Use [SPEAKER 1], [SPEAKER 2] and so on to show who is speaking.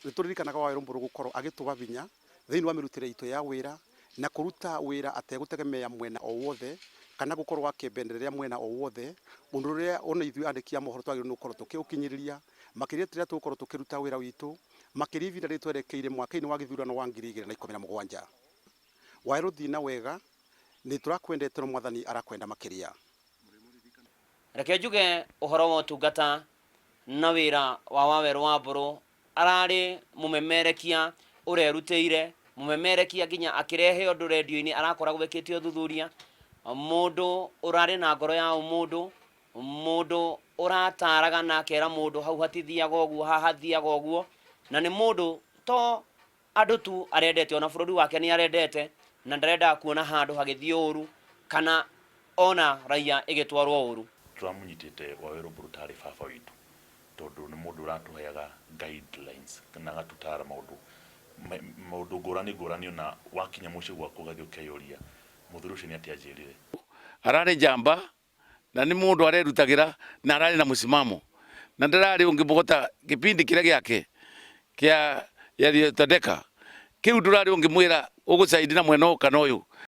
[SPEAKER 1] Nĩ tũririkanaga Wawerũ Mbũrũ gũkorwo agĩtũba binya thĩinĩ wa mĩrutĩre itũ ya wĩra na kũruta wĩra ategũtegemea mwena o wothe kana gũkorwo akĩbendereria mwena o wothe, ũndũ ũrĩa ona ithuĩ andĩki a mohoro twagĩrĩirwo nĩ gũkorwo tũkĩũkinyĩrĩria, makĩria rĩrĩa tũgũkorwo tũkĩruta wĩra witũ, makĩria ihinda rĩrĩ twerekeire mwaka-inĩ wa gĩthurano wa 2017. Wawerũ thiĩ na wega, nĩ tũrakwendete no Mwathani arakwenda makĩria.
[SPEAKER 2] Reke njuge ũhoro wa ũtungata na wĩra wa Wawerũ wa Mbũrũ, ararĩ mũmemerekia ũrerutĩire, mũmemerekia nginya akĩrehe ũndũ rendio-inĩ arakoragwo ekĩte ũthuthuria, mũndũ ũrarĩ na ngoro ya ũmũndũ, mũndũ ũrataraga na akera mũndũ hau hatithiaga ũguo, haha hathiaga ũguo, na nĩ mũndũ to andũ tu arendete, ona bũrũri wake nĩ arendete, na ndarendaga kuona handũ hagĩthiĩ ũru kana ona raia ĩgĩtwarwo ũru.
[SPEAKER 3] Tũramũnyitĩte Wawerũ Mbũrũ tarĩ baba witũ tondũ nĩ mũndũ ũratũheaga guidelines na agatũtara maũndũ maũndũ ngũrani ngũrani ona wakinya mũciĩ gwaku ũgathiĩ ũkeyũria mũthuri ũcio nĩ atĩa anjĩrire.
[SPEAKER 4] Ararĩ njamba na nĩ mũndũ arerutagĩra na ararĩ na mũsimamo na ndararĩ ũngĩmũgota kĩbindi kĩrĩa gĩake kĩa yaliyotendeka kĩu ndũrarĩ ũngĩmwĩra ũgũcaidi na mwena ũyũ kana ũyũ.